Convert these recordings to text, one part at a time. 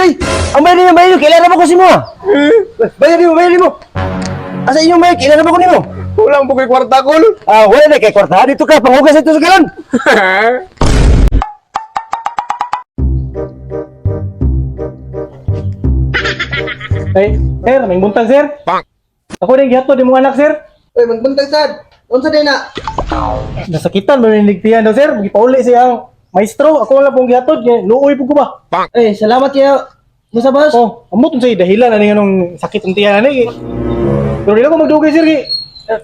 uy! Ang bayad niyo, bayad niyo, kailangan mo ko si mo. Bayad niyo, bayad niyo. Asa inyong bayad, kailangan mo ko nimo. Wala mo ko'y kwarta, Kol. Ah, wala na kay kwarta. Dito ka, panghugas ito sa galon. Ay, sir, may buntag, sir. Ako din gihatod imong anak, sir. Uy, magbuntag sad. Unsa din na? Nasakitan ba ni tiyan daw, sir? Gipauli siya ang maestro. Ako lang pong gihatod, kay luoy po ko ba? Eh, salamat kayo. Musa boss? Oh, amot unsay dahilan ani nganong sakit ang tiyan ani. Pero dili ko magdugay, sir, kay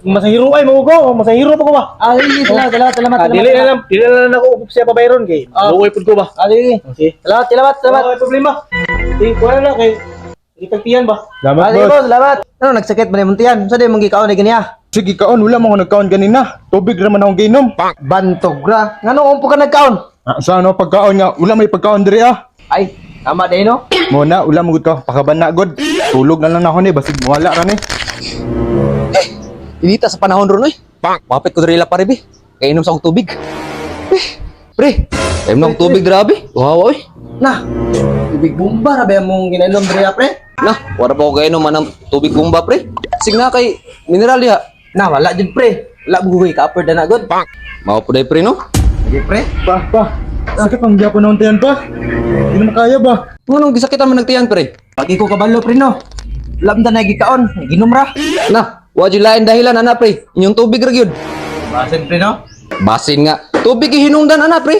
masahiro ay mo ko, masahiro pa ko ba? Ah, sige, salamat, salamat, salamat, Ah, salamat. dili na lang, dili na lang ako upop siya pabayron kay Ah. luoy pud ko ba? Ah, sige. Okay. Salamat, salamat, salamat. Wala problema. Di kuha na lang kay itag tiyan ba? Salamat, Ah, sige boss. boss, salamat. Ano, nagsakit man imong tiyan? Unsa din mong gikaon ni ganiya? Sige, kaon. Wala mo ko nagkaon ganina. Tubig raman akong ginom. Bantog ra. Ngano umpo ka nagkaon? Ah, sa ano pagkaon nga? Wala may pagkaon diri ah. Ay, tama din no? Mo na, wala mo gud ka. Pakabana god. Tulog na lang ako ni. Basig wala ra ni. Inita sa panahon ron oy. Mapit ko diri la pare bi. Kay inom sa akong tubig. Eh, pre. Inom akong tubig grabe. Wow oy. Na. Tubig bomba ra ba mong ginainom diri ah, pre? Na, wala pa ko kainom man ng tubig bomba pre. Sig na kay mineral diha. Na, wala jud pre. Wala mo koy ka-afford na god. Mao po day pre no. Sige pre. Pa, pa. Sakit pang gyapon na tiyan pa. Hindi na makaya ba? Nganong gisakitan man nagtiyan pre? Pagi ko kabalo pre no. Wala man ta nagikaon, ginom ra. Na, wa jud lain dahilan ana pre. Inyong tubig ra gyud. Basin pre no. Basin nga. Tubig gihinungdan ana pre.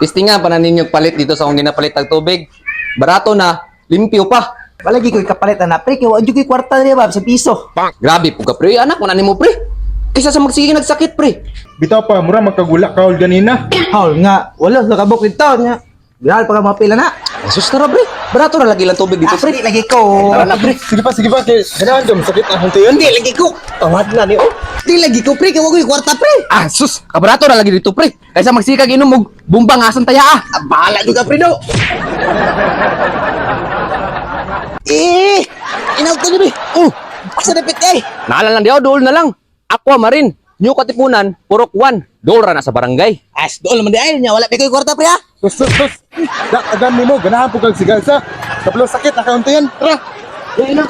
Testingan pa na ninyo palit dito sa akong ginapalit ang tubig. Barato na, limpyo pa. Wala gyud koy kapalit ana pre kay wa jud koy kwarta diri ba sa piso. Grabe po ka pre, anak mo na nimo pre. Kaysa sa magsige nagsakit pre. Bitaw pa, mura magkagula kaol ganina. Haul nga, wala sa kabok dito nya. Bilal pa ka mapila na. Jesus na ra pre. Barato ra lagi lang tubig dito pre. Pre, lagi ko. Tara na pre. Sige pa, kay ganahan ka, sakit akong tiyan. Hindi lagi ko. Tawad na ni oh. Di lagi ko pre, kay wa koy kwarta pre. Ah, sus, kabarato ra lagi dito pre. Kaysa magsikag inom og bumba nga asan taya ah. Ah, bahala jud ka pre do. Eh, inaw to ni. Oh, Asa dapit eh? naala lang diaw dool na lang. Aqua Marin, New Katipunan, Purok 1. Dool ra na sa barangay. As dool man di ay nya wala pa koy kwarta pre ah. Sus, sus, sus. Dak, agam nimo, ganahan po kag sigal sa. Kaplo sakit akong tiyan. Tara. Di na.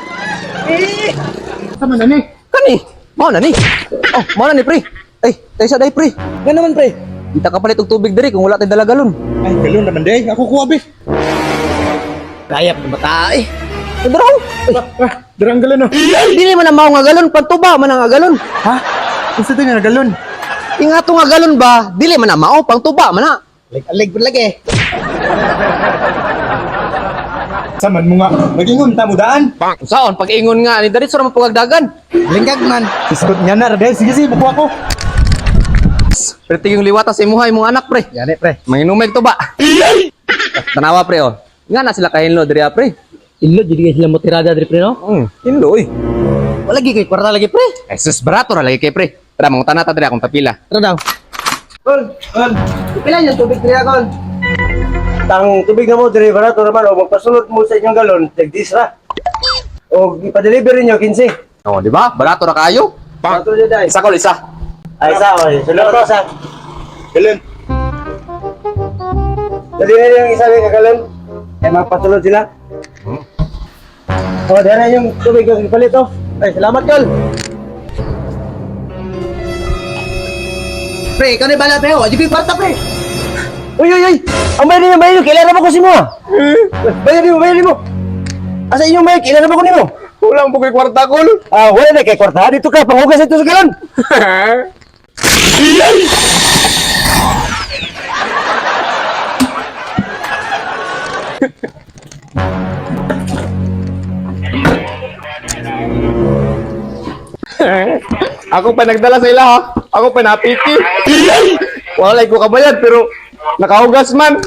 Eh, Sama na ni. Kani, mao na ni. Oh, mao na ni pre. Ay, tayo sa day pre. nga naman pre. Kita ka palit og tubig diri kung wala tay dala galon. Ay, galon naman day. Ako kuha be. Kaya pa bata eh. Draw. Ah, dirang galon oh. Dili man ang mao nga galon, pantuba man ang nga galon. Ha? Unsa din nga galon? Ingato nga galon ba, dili man ang mao, pangtuba man na. Alig-alig pa lagi. Saman mo nga, nagingon ta mo daan. Unsaon pag-ingon nga ni diretso ra man pugagdagan. Lingkag man. Iskot niya na, Radel. Sige, sige, buko ako. Pero tigong liwata sa imuha imong anak pre. Yani pre. Manginumeg to ba? Tanawa pre oh. Nga na sila kahinlo diri ah, pre. Ilo jud sila mo tirada diri pre no. Hinlo oy. Wala gyud koy kwarta lagi pre. Eh sus barato ra lagi kay pre. Tara mangutana ta diri akong tapila. Tara daw. Kol, kol. Pila yung tubig diri ah, kol? Tang tubig na mo diri barato naman o magpasulod mo sa inyong galon, tig ra. O ipa-deliver niyo 15. Oh, di ba? Barato ra kayo. Barato jud ay. Isa ko isa. Ay sa, oy. Sulod ko sa. Galon. Dali na yung isa ka galon. Ay magpasulod sila. O, dara yung tubig ang ipalit oh. Ay, salamat kol. Pre, ikaw na bala pre. Wa jud koy kwarta pre. Uy, uy, uy! Ang bayad niyo, bayad niyo, kailangan mo ko si mo. Bayad niyo, bayad niyo. Asa inyong bayad, kailangan mo ko nimo. Wala mo ko'y kwarta, Kol. Ah, wala na kay kwarta. Dito ka, panghugas ito sa galon. Ako pa nagdala sa ila ha. Ako pa napiki. Wala ko kabayad pero nakahugas man.